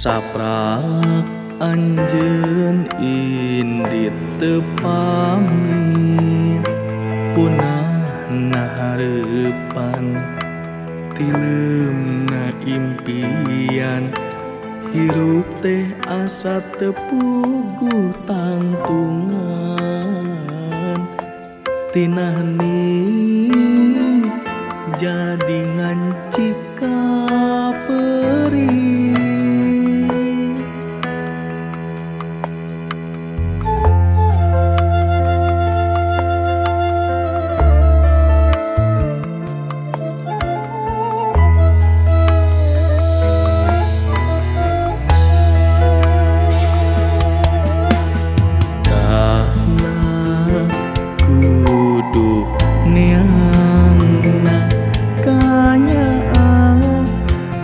Saprak anjeun indit teu pamit, punahna hareupan tileumna impian. Hirup teh asa teu puguh tangtungan, tina hening jadi ngancika perih. Neangna kanyaah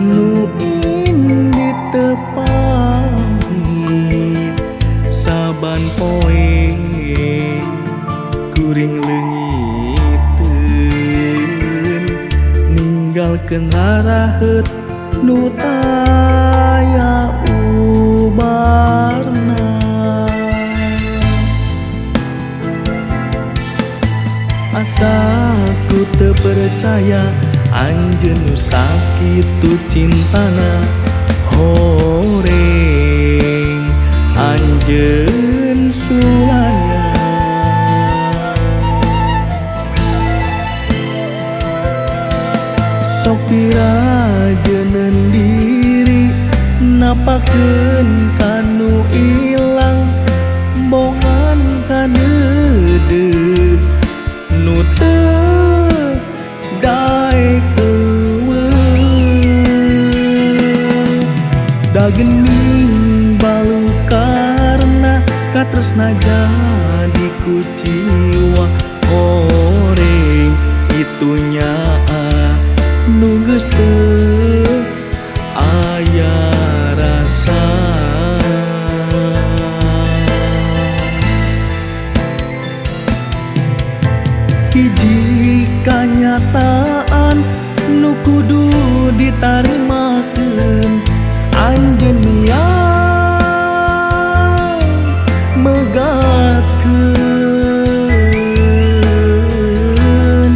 nu indit teu pamit, saban poe kuring leungiteun, ninggalkeun raraheut nu taya ubarna. Asa ku teu percaya anjeun nu sakitu cintana, horeng anjeun sulanya. Sok pirajeuneun diri napakeun kanu ilang, bongan kadeudeuh nu teu daek eueuh. Da geuning balukarna katresna jadi kuciwa, horeng kitu nyaah nu geus teu aya rasa. Hiji kanyataan nu kudu ditarimakeun, anjeun miang megatkeun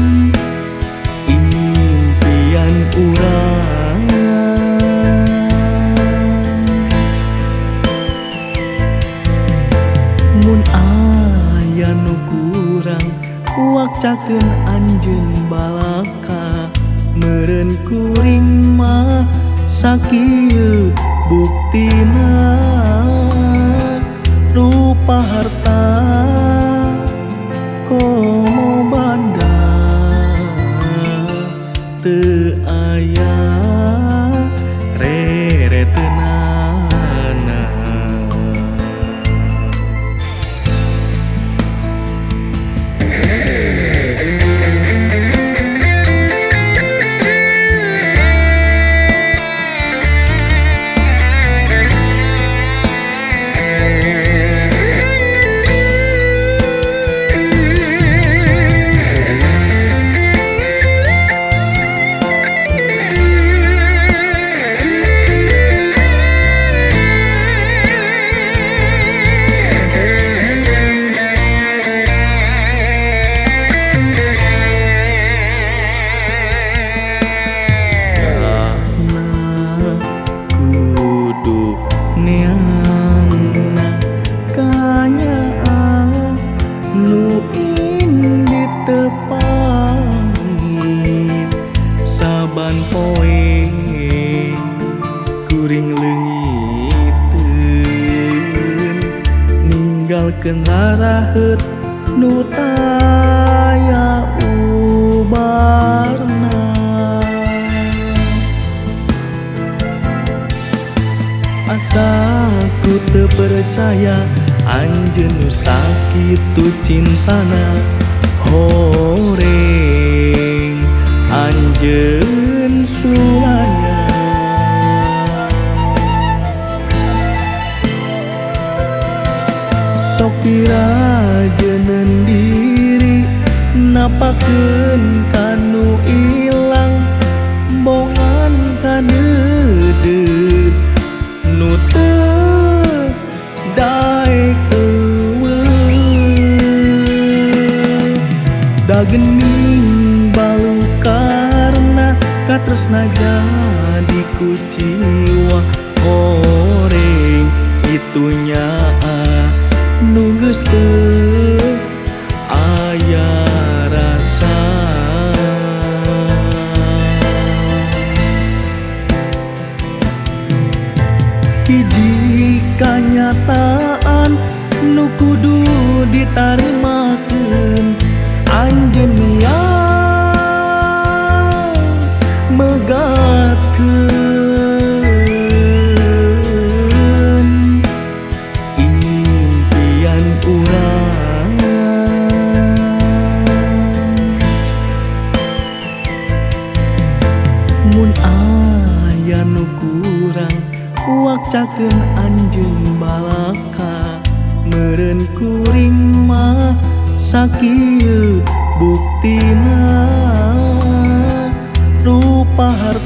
impian urang. Mun aya nu kurang wakcakeun anjeun balaka, meureun kuring mah sakieu buktina. Rupa harta komo banda teu aya rereteunana. Neangna kanyaah nu indit teu pamit, saban poe kuring leungiteun, ninggalkeun raraheut nu taya ubarna. Asa ku teu percaya anjeun nu sakitu cintana, horeng anjeun sulanya. Sok pirajeuneun diri napakeun kanu ilang, bongan kadeudeuh nu Gening balukarna katresna jadi kuciwa horeng kitu nyaah nu geus teu aya rasa. Hiji kanyataan nu kudu ditarimakeun anjeun yang megatkeun impian urang. Mun aya nu kurang wakcakeun anjeun balaka meureun kuring mah sakieu buktina rupa harta.